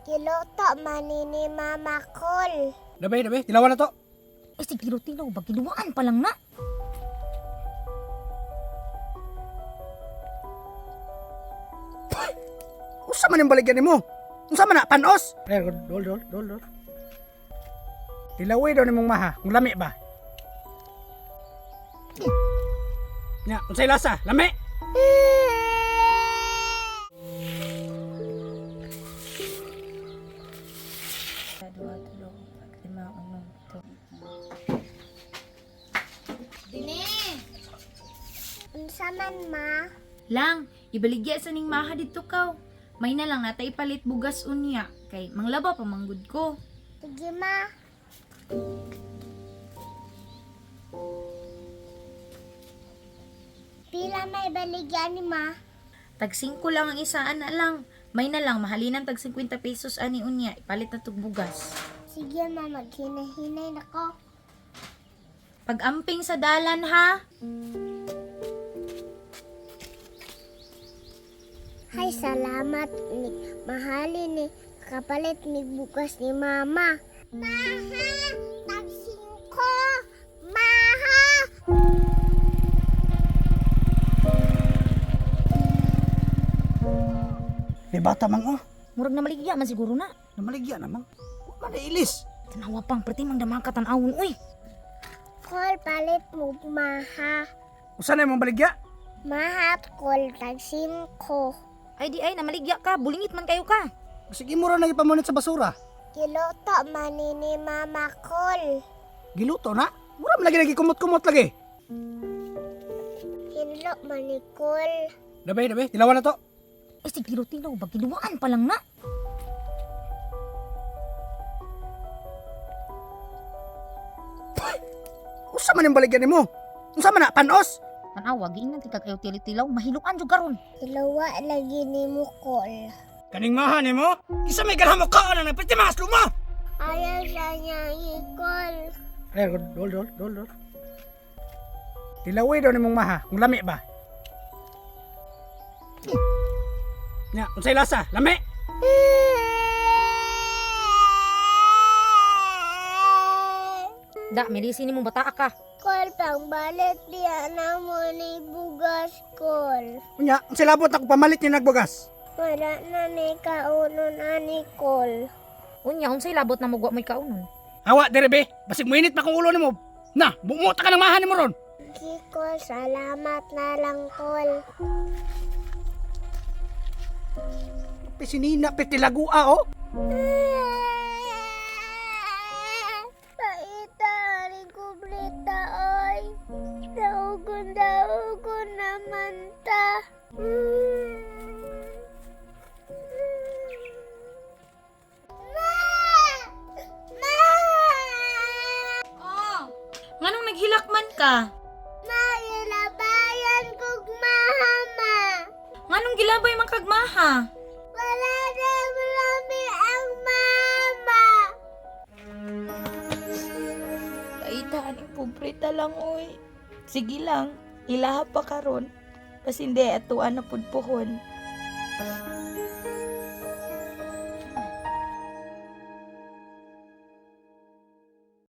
Giluto man ni Mama Kol. Dabi, dabi, tilawan na to. Ay, sige, tilaw ba? Giluwaan pa lang na. Usa man yung baligyan nimo? Unsa man na panos? Eh, dol dol dol dol. Tilawi daw nimong maha, kung lami ba? Nya, unsay lasa? Lami? Dine! Unsa man, Ma? Lang, ibaligya sa ning maha didto kaw. May na lang natay ipalit bugas unya kay manglaba pa manggud ko. Sige, Ma. Pila may baligyan ni Ma? Tag 5 lang ang isaan na lang. May na lang mahalinan tag 50 pesos ani unya ipalit na tug bugas. Sige, Ma. Maghinahinay na ko. Pag-amping sa dalan ha. Hay, salamat ni mahali ni kapalit ni bukas ni Mama. Maha! Tagsingko! Maha! May bata mang oh. Murag na maligya man siguro na. Namaligya na mang. Wa man na ilis. Tanawa pang, perti mang damang katanawon, uy. Kol, palit mo, Maha. Usa na imong baligya? Maha, kol, tagsingko. Ay, di ay, namaligya ka. Bulingit man kayo ka. Sige mo ra na ipamunit sa basura. Giluto man ni Mama Kol. Giluto na. Mura man lagi lagi kumot-kumot lagi. Hinlo man ni Kol. Dabi, dabi, tilawan na to. Ay, sige, tilaw ba? Giluwaan pa lang na. Usa man yung baligyan nimo? Unsa man na panos? Tanawa, giingnan tika kayo tilaw. Mahiluan jud karon. Hilawa lagi ni mo, Kol. Kaning maha nimo? Isa may ganahmo ka na pati mas luma. Ayaw siya niya Kol. Eh, dol dol dol dol. Tilawi daw nimong maha, kung lami ba? Nya, unsay lasa? Lami? Da, milisi ni mong bataa ka. Kol, pangbalit diya na mo ni bugas, Kol. Unya, unsay labot ako pamalit ni nagbugas? Wala na ni kaunon ani, Kol. Unya, unsay labot na mugwa mo'y kaunon. Awa, dire be, basig moinit pa kung ulo nimo. Na, bumuta ka ng maha nimo ron. Kiko, salamat na lang, Kol. Pisinina, pitilagua oh. Paita, ari kubrita, oy. Daugon, daugon naman ta. Ma! Ma! Oh, nganong naghilak man ka? Ma, ilabayan kog mahama. Nganong gilabay man kag maha? Wala na marami ang mama. Paita aning pobreta lang oy. Sige lang, ilaha pa karon. Pasindi atuan na pud pohon.